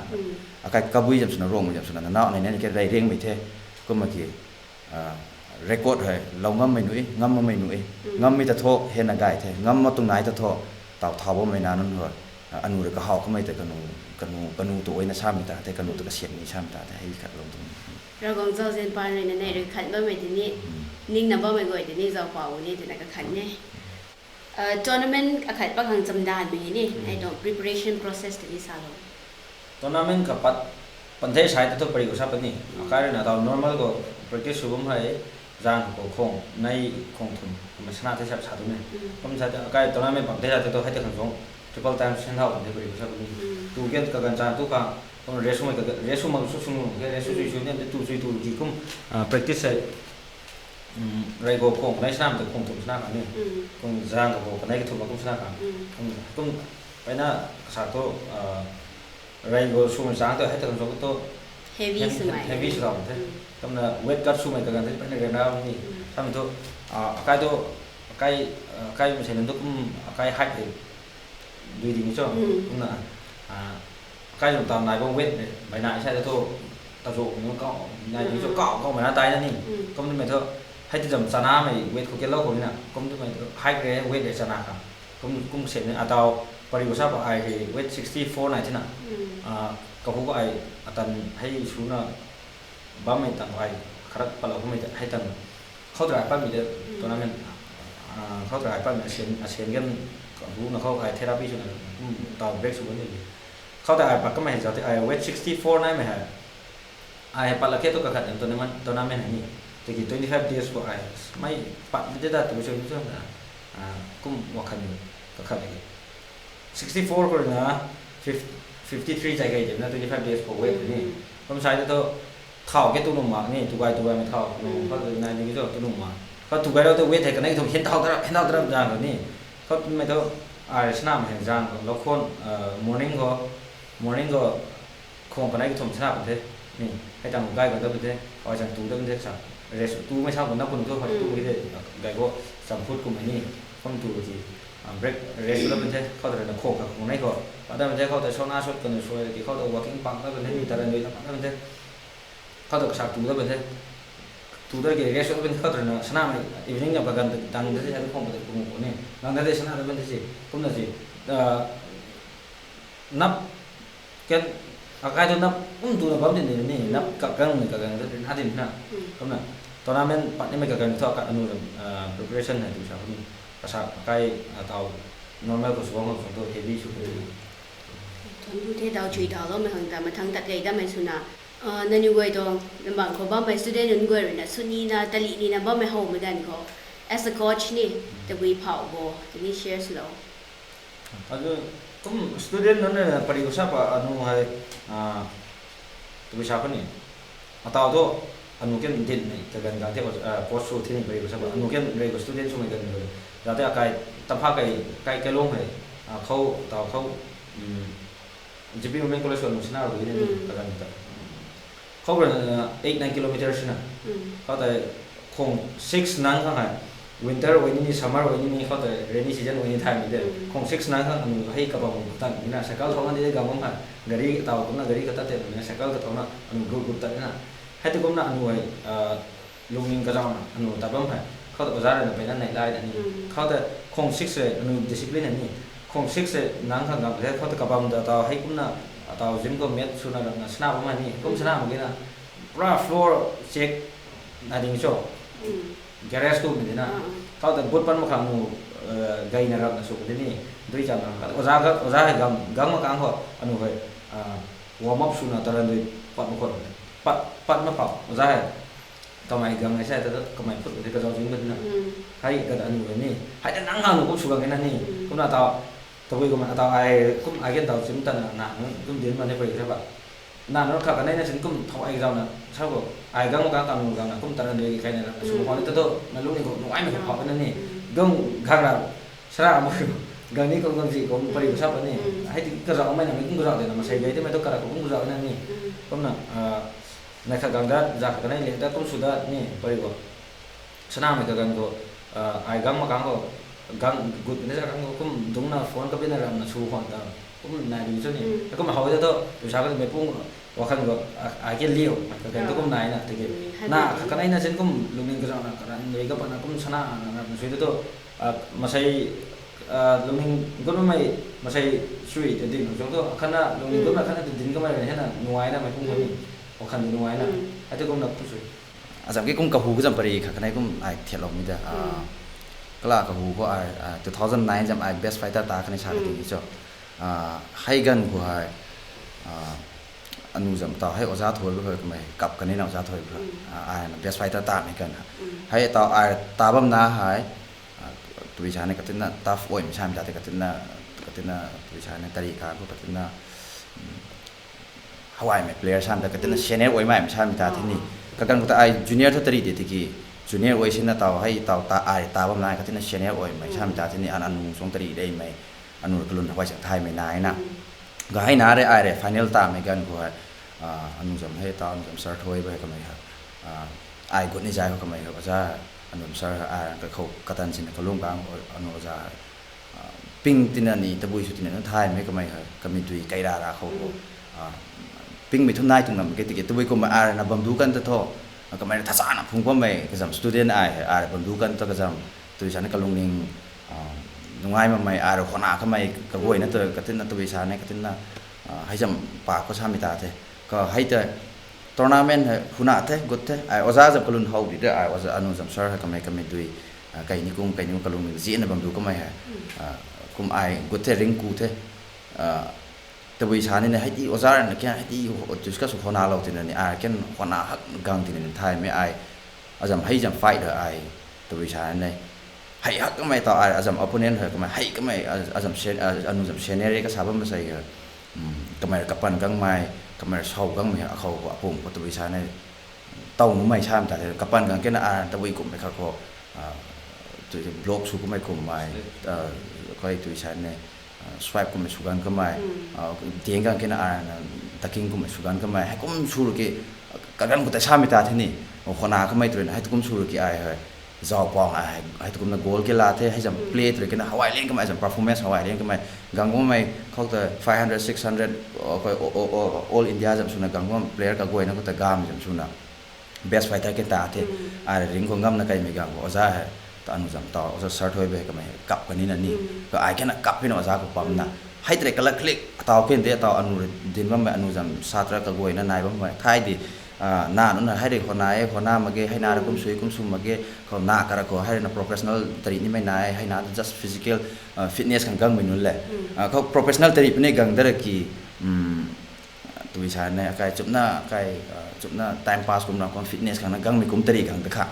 akai kabui zam swna, Rongmei zam swna nanau anei nei ke rey riangmei the. Kumna ki, record hei lou ngammei nuh e, ngam makmei nuh e, ngammei ta thu hena gay the, ngam mak tuang nai ta thu, taw thau bammei na nunc hei, anu rui kahaw kamei ta kanu, kanu, kanu tu ai na samei ta the, kanu tu kasiam ni samei ta the, hei khat lou tuang. Ravguangc zauzian paan rui na nei rui khat bammei tei ni, ningna bammei guay tei ni zauc pau ni twna kakhat e. Tournament akhat pat khang chamdanmei hei ni, hei tuang preparation process tei ni salou. Tournament kha pat, pan the sai ta thu pari khou sa puni. Akai rui na taw normal khou practice sw bam hei, zang khou khong nei khong thum kumna sana the sa sa tu me. Kum sa the akai tournament pan the sa the thu hei ta khang zong triple time send hau kan the pari khou sa puni. Tu gen kaganv chan tu khang, kum rest swmei ka, rest sw mak sw sw nung the, rest sw sw sw ni tu sw tu ki kum, practice hei, rey khou khong nei sana ta khong thum sana khang ni. Kum zang khou kanei kathum kum sana khang. Kum, kum peyna kasa thu, rey khou swmei zang tu hei ta khang zong tu, Heavy swmei. Heavy sw ram the. Kumna weight cut swmei kaganv the, peyna ryanra ni. Samei thu, akai tu, akai, akai mei sei nunc tu kum akai height hei dui ding cho. Kumna, akai zam taw nai bam weight mei, mei nai sa thu, tazu nunc kau, nai ding cho kau, kau mei na tai na ni. Kum twmei thu, hei ti zam chanamei weight khou kalou khou ni na. Kum twmei thu, height rei, weight rei chana kha. Kum, kum sini ataw pariu sa pa ai hei weight sixty four nai thina. Kahu khou ai atan hei suna bammei tang ai kharak patlou kummei ta hei tang khou try patmei de tournament, khou try patmei asian, asian game kahuna khou ai therapy swna kum taw break sw bam ni. Khou ta ai pat kamei hei zat te ai weight sixty four naimei hei. Ai hei pat lak khe tu kakhat tournament, tournament hei ni. Tiki twenty five days khou ai mei pat de ta tu sw ni cho na. Kum wakhan kakhat lak khe. Sixty four khou rui na fifty three chai kei de na twenty five days khou weight ni. Kum sai de tu thau ke tu nuh mak ni, tu gay tu gaymei thau, nu, khou tu nai ding cho tu nuh mak. Khou tu gay rau tu weight hei kanei thu hin thau tarap, hin thau tarap zang khou ni. Khou twmei thu ai snam hei zang khou, lou khon, morning khou, morning khou khwang kanei kathumh chana pun the. Ni, hei tang gay kan dat pun the, ai zang tu dat pun the sa. Rest tumei sa khou na kun thu, khou tu ki de, gay khou, champut kummei ni, kum tu ki, break, rest dat pun the, khou ta rui na khwang kha khwang nei khou. Pat dat pun the, khou ta sauna sot kan sw ki, khou ta walking park dat pun the, ni taran dui na pat dat pun the. Khou ta kasak tu dat pun the. Tu dat ki rest dat pun the, khou ta rui na sanamei evening na kaganv dang dat the, sa tu khwang pat de kum khou ni. Dang dat de sana dat pun the si, kumna si. Nap, kan, akai tu nap kum tuna bam din ni, nap kaganv ni kaganv ta din, a din na. Kumna, tournament pat nimei kaganv thu akai anu zam, preparation hei tu sa khou ni. Kasak akai, taw normal khou sw bam khang tu heavy sw khou ni. Thun bu the daw chui daw loumei khang ta, mathang tat kei damei swna. Nangniw guay tuang, nambang khou bammei student nunc guay rui na, sw nina, talih nina bammei howmei ganv khou, as a coach ni, tabui phauh bo, tini share swlou. Adu, kum student nunc na pariu sa pa anu hei, tabui sa khou ni. Ataw thu, anu ken dinmei kaganv ganv the, coach sw thini pariu sa pa. Anu ken rei khou student swmei ganv khou. Zat te akai, tampha kai, kai kailung hei, khou, taw khou, G P Women College khou anu sana rui ni, kaganv ta. Khou rui na eight, nine kilometers na. Khou tei khwang six nang khang hei. Winter oi ni ni, summer oi ni ni, khou tei rainy season oi ni thaymei de. Khwang six nang khang anu hei kabam tan ni na, cycle thau na di de gang bam hei. Gari taw kumna gari kata te ni na, cycle kathauna anu group group tat ni na. Hei tu kumna anu hei, lungning kazauna anu tat bam hei. Khou ta oja rui na peyna neih lai na ni. Khou ta khwang six rui anu discipline na ni. Khwang six rui nang khang gang the, khou ta kabam ta taw hei kumna, taw gym khou mat swna rana sana bam hei ni. Kum sana mak ge na. Pura floor check na ding cho. Garage tumei di na. Khou ta boot pan mak khang nu, gayna rana sw di ni. Dui cham na kha. Oja ga, oja hei gang, gang mak kang khou anu hei warm up swna taran dui pat mak khou. Pat, pat mak khou oja hei. Kamei gang hei sa ta kamei phut de kazau zing bam na. Hei kata anu hei ni. Hei ta nang khang nu kum sw gang na ni. Kumna taw, tabui kumna taw ai, kum ai gen taw sim ta na, na, kum din ma ni pari sa pa. Na, na kha kanei na sin kum thau ai zauna, sa khou, ai gang gang kang gang na, kum taran dui kai na, sw khou ni ta tu, na lungning khou, nungaimei khou phauh na ni. Gang gang ra, sara mo, gang ni kum gang zi kum pari sa pa ni. Hei ti kazau mei na, mei kum kazau de na, masei gay te mei tu kara kum kazau na ni. Kumna, na kha gang dat, za kha kanei le dat, kum sw dat ni, pari khou. Sanamei kaganv khou, ai gang mak kang khou, gang gut ni za kang khou, kum dungna phone kabina ramna sw khwan ta, kum nai ding cho ni. Kum how ta tu, tu sa ka mei pung, wakhan khou, ai ke liu, kaganv tu kum nai na, tiki. Na, kanei na sin kum, lungning kazauna, karan rui kapatna, kum sana, na, na, sw tu tu, masei, lungning gut mei, masei sui, te ding, chung tu, khatna, lungning gut na, khatna, te ding kamei, hei na, nungai na, mei pung khou ni, wakhan nungai na, hei tu kumna kum sui. Azam ki kum kahu kazam pari kha kanei kum ai thiatlou mi da. Kala kahu khou ai, two thousand nine zam ai best fighter ta kanei sa ka ti ni cho. Hei ganv khou hei, anu zam taw hei oja thoi bam khou kamei kap kanei na oja thoi bam khou. Ai na best fighter tamei ganv ha. Hei taw ai ta bam na hei, tui sa ni katina tough oimei samei ta te katina, katina tui sa ni tari kha khou katina, hawaimei player sam ta katina senior oimei samei ta the ni. Kaganv khou ta ai junior thu tari de tiki, junior oi sina taw hei taw ta ai ta bam nai katina senior oimei samei ta the ni, an anu chung tari deimei, anu kalun hawai chang thaymei nai na. Gay na re ai re final tamei ganv khou hei, Anu zam hei ta, anu zam sir thoi bai kamei ha. Ai gut ni zai khou kamei ha, oja, anu zam sir, ai kakhou katan sinna kalung kang, anu oja, ping tina ni tabui sw tina na thaymei kamei ha, kamei dui kai ra ra khou. Pingmei thu nai tuang nam ke tiki tabui kumna ai na bam du kan ta thu, kamei na thasana phung bammei kazam student ai, ai bam du kan ta kazam, tabui sa ni kalungning nungai mamei, ai khwana kamei kaguayna tu katinna tabui sa ni katinna, hei zam pa khou samei ta the. Ka hei ta tournament hei huna the, gut the, ai oja zam kalun how di de, ai oja anu zam sir hei kamei, kamei dui, kai ni kum, kai ni kum kalungning zianna bam du kamei hei. Kum ai gut the, ringku the. Tabui sa ni na hei ti oja na kian hei ti discuss khwanalou tina ni, ai kan khwana hak gang tina ni thaymei ai. Azam hei zam fight da ai, tabui sa ni. Hei hak kamei ta ai, azam opponent hei kamei, hei kamei, azam, anu zam scenario kasa bam masei ha. Kamei kapan gangmei, kamei sau gangmei akhou apum khou tabui sa ni. Taw numei sam ta the, kapan gang kena ai tabui kummei kha khou, block sw kummei kummei, kai tui sa ni, swipe kummei sw gan kamei, tiang gang kena ai na, taking kummei sw gan kamei, hei kum sw ru ki, kaganv khou ta samei ta the ni, khwana kamei tu rui na, hei tu kum sw ru ki ai hei, zau pang ai, hei tu kumna goal ke la the, hei zam play tu rui kena hawai liang kamei, zam performance hawai liang kamei, gang kummei khou ta five hundred, six hundred, all India zam swna gang kum player kaguayna khou ta gamei zam swna best fighter ke ta the, ai ring khou ngamna kaimei gang khou oja hei, ta anu zam ta, oja sir thoi bai kamei kap kani na ni, ka ai kena kap pina oja khou pamna. Hei tei kala click, ataw ken de, ataw anu din bammei, anu zam satra kaguayna nai bammei, thay di, na nunc na hei rui khwana e, khwana mak ge, hei na ra kum sui, kum sw mak ge, khou na kara khou, hei rui na professional tari nimei nai, hei na just physical fitness khang gangmei nunc le. Khou professional tari puni gang dara ki, tui sa ni, akai chupna, akai, chupna time pass kumna kum fitness khang na gangmei kum tari gang ta kha.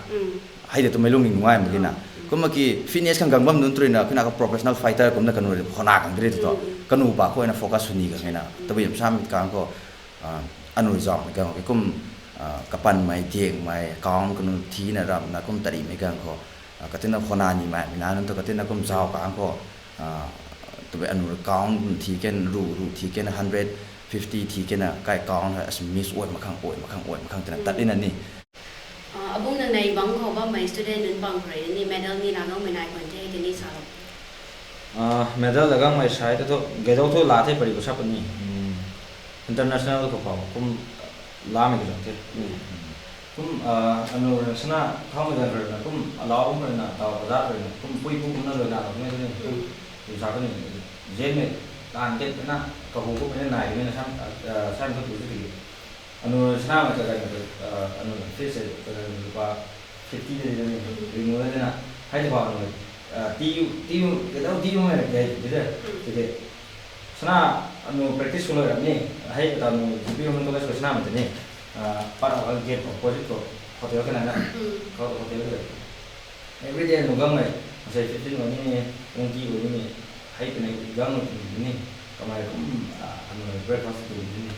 Hei de twmei lungning nungai mak ge na. Kumna ki fitness khang gang bam nunc tu rui na, kuna ka professional fighter kumna kanu rui khwana gang diri tu to. Kanu ba khou na focus sw ni gang na. Tabui zam samei kang khou, anu zam gang ki kum, kapanmei, diangmei, count kanu thina ramna kum tarimei gang khou. Katina khwana nimei, mi na nunc tu katina kum zau kang khou. Tabui anu count thi ken, ru, ru thi ken, hundred fifty thi ken na, kai count hei as miss oi makhang, oi makhang, oi makhang tina tat ni na ni. Abung nang nei bang khou bammei student nunc bang khou rui ni medal ni la gangmei nai khwan the, tini sa lo. Medal la gangmei sai ta thu, gadou thu la the pari khou sa puni. International khou pau, kum lamei kazang the. Kum, anu rui sana thaumei ganv rui na, kum alau kum rui na, taw kazat rui na, kum pui pu kumna rui na, kumna rui na, kum, kum sa kani, zenmei, taanv ket na, kahu kummei na nai, kumna sam, sam khou tu tiki. Anu rui sanamei kaganv, anu rui fees kaganv lupa fifty de na ni, ringu na de na, hei ta khou anu, tiu, tiu, kadau tiu mei na kei ti de, tiki. Sana anu practice khou lou ram ni, hei kata anu G P Women College khou sanamei tei ni, part of gate opposite khou hotel kha na na, khou hotel kha. Everyday anu gangmei, masei fifteen uni ni, twenty uni ni, hei twna gangmei tw ni, kamei kum, anu breakfast tw ni,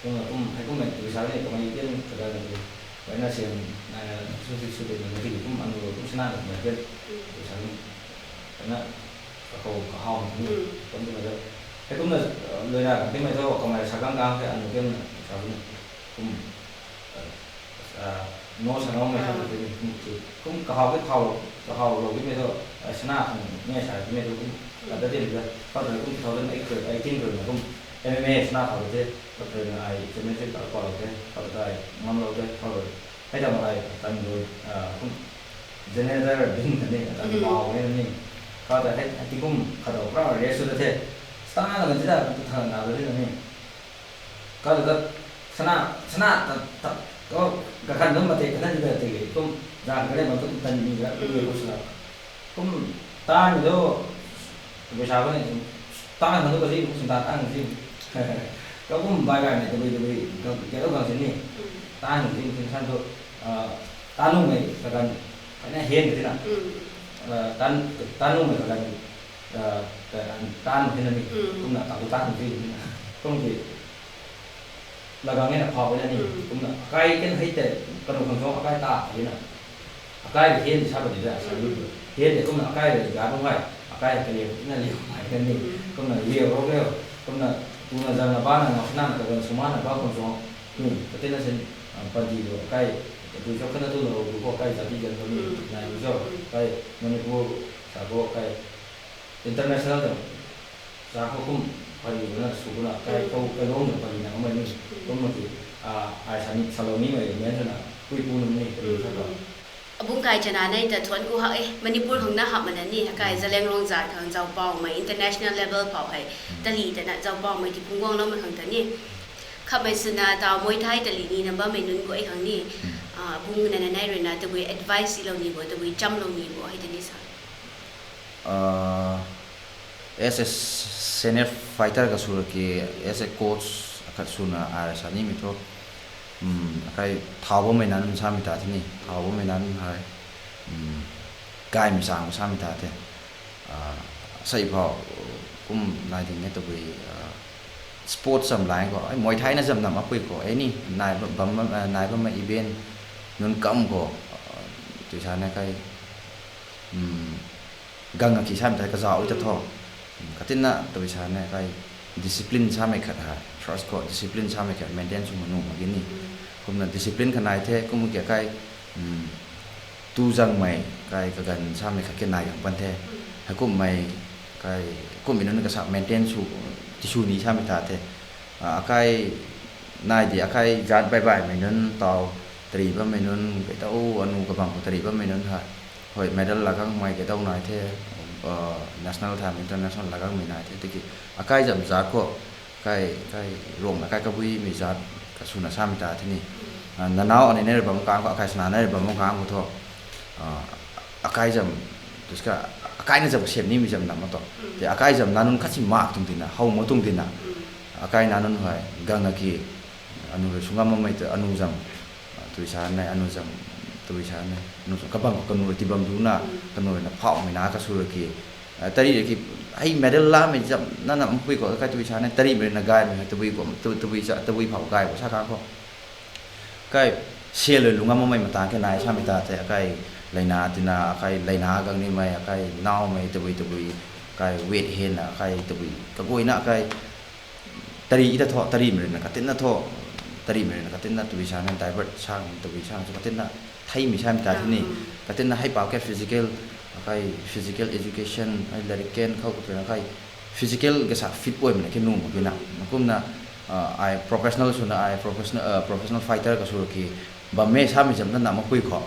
kumna kum, hei kummei tw sa ni, kamei ken kaganv tw, kaina sian, nai na, su si su tei na tiki kum anu kum sana na kamei ken, tw sa ni, kaina, kakhou kahaw ni, kum twmei ta, hei kumna, luina, timei thu kamei sa gang kang the anu ken sa ni, kum, no sa naumei sa tei ni, kum ki, kum kahaw ke thaw, kahaw lou timei thu, sana khang ni sa timei thu kum, kata tei ni ta, kata kum two thousand eight, eighteen rui na kum, M M A sana khou the, kata na ai championship ta palou the, kata ai ngamlou the, kata, hei ta mak ai tan rui, kum, janitor din ta ni, tan bau ni ni, kata hei, hei ti kum, kata pra race sw ta the, sana na ti ta, ta na ta ni, kata ta, sana, sana ta, ta, kakhan nunc mate kana di ta tiki kum, zang kare ma tum tan ni ra, kum ni kum sana. Kum, tan ni do, tabui sa kani, tan na do kazi, kum sana tan zi. Ka kum bai kai ni tabui tabui, ka, ka do kang sini. Tan zi, kum san tu, tan nunmei kaganv, kaina hen ka tina. Tan, tan nunmei kaganv, tan tina ni, kumna kaku tan zi tina. Kum ki, lagang e na pha na ni, kumna akai ken hei tei, kanu khang suang akai ta, hei na. Akai rui hen sa bam ni da, sa lu. Hen tei kumna akai rui ga bam hei, akai rui kaliu, na liu mai na ni. Kumna liu rou liu, kumna tuna zang na ba na ngau sana na kaganv suma na ba khang suang. Katina sin, panty lo kai, tu cho kana tu lo, tu ko kai jati jan ko ni, nai tu cho, kai Manipur, sa ko kai, international ta, sa ko kum, pari na su ko na, kai ko, kai long na pari na mai ni, kum ma ki, ai sa ni, sa lo ni mai, men sa na, kui pu nung ni, pari sa ko. Abung kai chana nei ta thuan ku hak e, Manipur khang na hap mana ni, akai Zeliangrong zat khang Zaupau mei international level pau hei, tali ta na Zaupau mei ti phungguang lou mei khang ta ni. Khat mei suna tau Muay Thai tali ni na bam mei nunc guay khang ni, abung na na nei rui na tabui advice i lou ni bo, tabui cham lou ni bo, hei ta ni sa. As a senior fighter ka sura ki, as a coach akhat suna ai sa ni mi thu, akai thau bammei nan samei ta the ni, thau bammei nan hei, gaymei chang samei ta the. Sei phau, kum nai ding e tabui, sports zam lai ko, ai Muay Thai na zam nam apui ko, any nai bam, nai bammei event nunc kam ko, tui sa na kai, gang aki samei ta kazauh ta tho. Katina tabui sa na kai discipline samei khat hei, first ko discipline samei khat maintain sw manu mak ki ni. Kumna discipline kha nai the, kum ki kai, tu zangmei kai kaganv samei khat ki nai gang pan the. Heikummei kai, kummei nunc kasa maintain sw, tisw ni samei ta the. Akai nai di akai zat bai baimei nunc tau, tari bammei nunc, kai tau anu kabang khou tari bammei nunc hei, hoi medal la gangmei kai tau nai the, national thaymei international la gangmei nai the, tiki akai zam zat khou, kai, kai Ruangmei kai kabuimei zat ka suna samei ta the ni. Nanau ani nei rui bam kang khou, akai sana nei rui bam kang khou thu, akai zam, tuska, akai na zam kasem nimei zam nam ma tu. Te akai zam na nunc khat si mak tuang tina, how ma tuang tina. Akai na nunc hei gang aki, anu rui sungam mamei ta anu zam, tui sa na anu zam, tui sa na anu zam kabang khou kanu rui ti bam du na, kanu rui na phaumei na ka sura ki, tari rui ki, hei medal lamei zam na na mpui khou kai tui sa na tarimei rui na gaymei hei tabui kum, tabui phau gay khou sa kang khou. Kai sel rui lungam mamei matang khe nai samei ta the, akai leina tina, akai leina gang nimei, akai naumei tabui tabui, kai weight hena, akai tabui kaguayna, akai tari ta thu, tarimei rui na katina thu, tarimei rui na katina tabui sa na divert sang, tabui sang chu katina theimei samei ta the ni, katina hei pau ke physical, akai physical education, ai lairik ken khou katu na kai physical kasa fit puaymei na ki nuh mak ki na. Kumna, ai professional suna, ai professional, professional fighter ka sura ki, bammei samei zam na na mapui khou,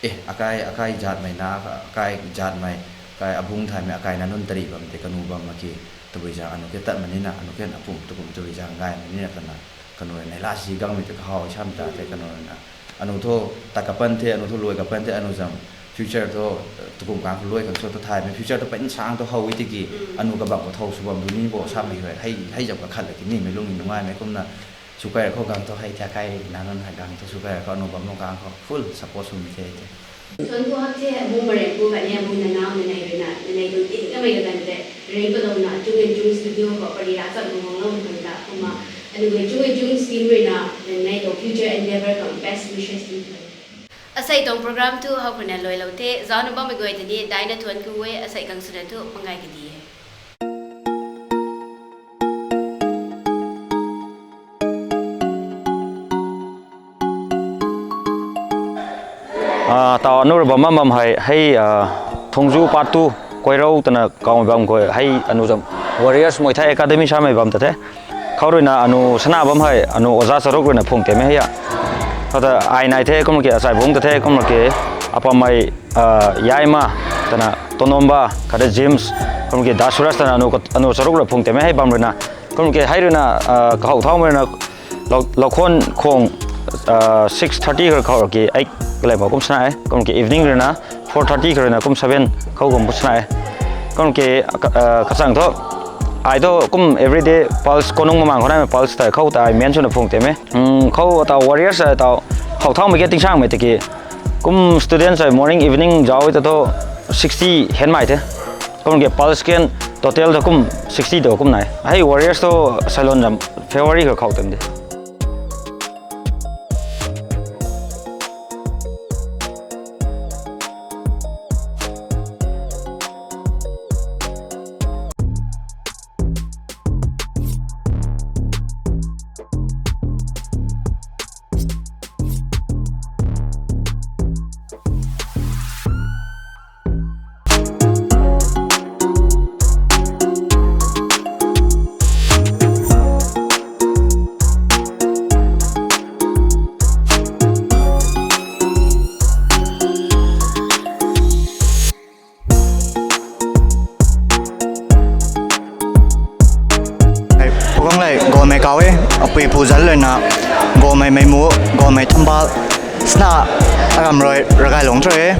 e, akai, akai zatmei na, akai zatmei, kai abung thaymei, akai na nunc tari bam tei kanu bam mak ki, tabui zang anu ke tat mani na, anu ke na pum tukum tabui zang gaymei ni na kana, kanu rui na la si gangmei ta kahaw samei ta the, kanu rui na anu thu tat kapan the, anu thu luai kapan the, anu zam future thu, tukum kang khou luai kang sw ta thaymei future thu pen sang thu how e tiki, anu kabang khou thow sw bam du ni bo samei hei, hei zam kakhat la ki nimei lung ni nungaimei kumna, sukai khou gang thu hei the, kai na nunc hei gang thu sukai khou anu bam lung kang khou full support swmei the te. Thuan ku hak the, abung marei ku kani, abung nanau nanei rui na, nanei tuang tin kamei kaganv tei rei palouna Chung and Chung studio khou pari ra cham guanglou khang ta kumna, anu Chung and Chung team rui na, nanei tuang future endeavour khang best wishes ti. Asei tuang program thu how khou na luailou the, zaucna bammei guay ta ni daina thuan ku e, asei kang swna thu mangai kadi e. Tau anu rui bam bam bam hei, hei, Thungzu part two, Koirou twna kawmei bam khou hei, anu zam Warriors Muay Thai Academy samei bam ta the. Khou rui na anu sana bam hei, anu oja charuk rui na phung tei mei hei a. Khou ta ai nai the, kumna ki achai bung ta the, kumna ki apammei, Yaima, twna Tonomba, khat te James, kumna ki Dasuras twna anu, anu charuk rui phung tei mei hei bam rui na. Kumna ki hei rui na, kahow thaumei rui na, Lau, Laukhon khwang, six thirty khou khou ki eight kalai bau kum sana e. Kumna ki evening rui na four thirty khou rui na kum seven khou kum sana e. Kumna ki, kachang thu, ai thu kum everyday pulse, konung mamang khou naimei pulse tei khou ta ai mian swna phung tei mei. Khou tau Warriors tau, how thaumei ke tingsangmei tiki, kum students ai morning evening zauc ta thu sixty henmei the. Kumna ki pulse ken total thu kum sixty tu kum nai. Hei Warriors thu Sailon zam February khou khou tem de. Guang lei, Gomei kaw e, apui pu zan lana, Gomei mei mu, Gomei thambal, sna aram rui, ragai long tru e.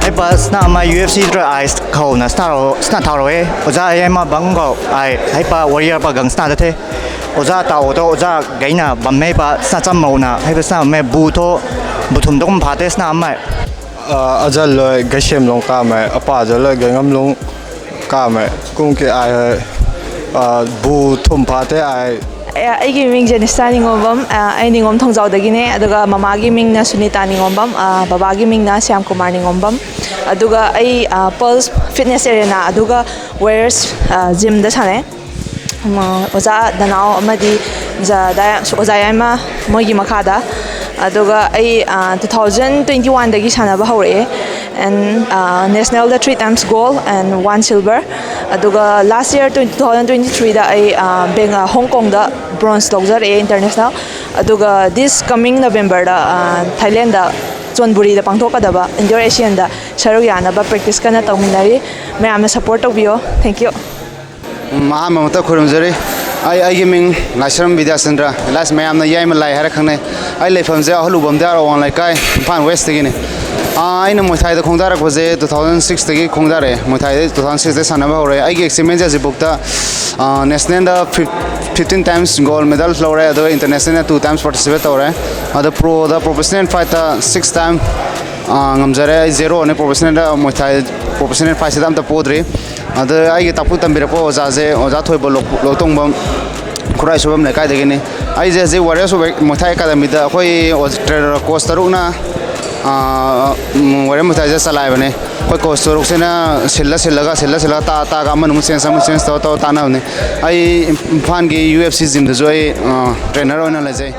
Hei pa sna mei U F C tru ai khou na sna ro, sna thau ro e. Oza ai ma bang khou ai, hei pa warrior pa gang sna da the. Oza tau to, oza gaina bam mei pa sna cham mou na, hei pa sna mei bu tho, bu thum to kum pha the sna mei. Ah, azat loi gaisem long kamei, apa zat loi gaingam long kamei, kum ki ai hei, ah, bu thum pha the ai. Ai, aigi ming Janista Ningombam, ah, ai Ningom Thongzau dagine, aduga mama gi ming na Sunita Ningombam, ah, baba gi ming na Shyam Kumar Ningombam, aduga ai, ah, Pulse Fitness Arena, aduga Warriors, ah, Gym da sane. Ma, oza danau amadi za da, oza yai ma, moi gi makha da. Aduga ai, ah, two thousand twenty-one dagi sana ba hou re. And, ah, national da three times gold and one silver. Aduga last year, twenty, two thousand twenty-three da ai, ah, Beng-, ah, Hong Kong da bronze lou zat re international. Aduga this coming November da, ah, Thailand da Chonburi da pangthok ka da ba, Indoor Asian da saruk yana ba practice kana tau minari. Mayam na support tau biyo. Thank you. Maha mamata khurum zari. Ai, ai gi ming Laisram Vidya Chandra. Last mayam na yai malai hara khang ne. Ai lei pham ze ahulu bam de aro wang lai kai. Phan West tagi ne. Ah, ai na Muay Thai da khong da rak pa ze two thousand six tagi khong da re. Muay Thai two thousand six de sana ba hou re. Ai gi experience ze buk ta, ah, national da fif-, fifteen times gold medal lou re. Ado international two times participate tau re. Ado pro da professional fight ta six time, ah, ngam zare. Ai zero ne professional da Muay Thai professional fight se dam ta podri. Ado ai gi tapu tambi ra po oza ze, oza thoi bo lou, lou tong bam. Khurai sw bam le kai dagi ni. Ai ze, ze Warriors Muay Thai Academy da khoi o trainer coach taruk na, ah, mm, Warriors Muay Thai ze salai bane. Khoi coach taruk se na silla silla ga, silla silla ta, ta ga, aman mu sense, aman sense to, to, ta na ne. Ai Imphal gi U F C gym da zoi, ah, trainer na le ze.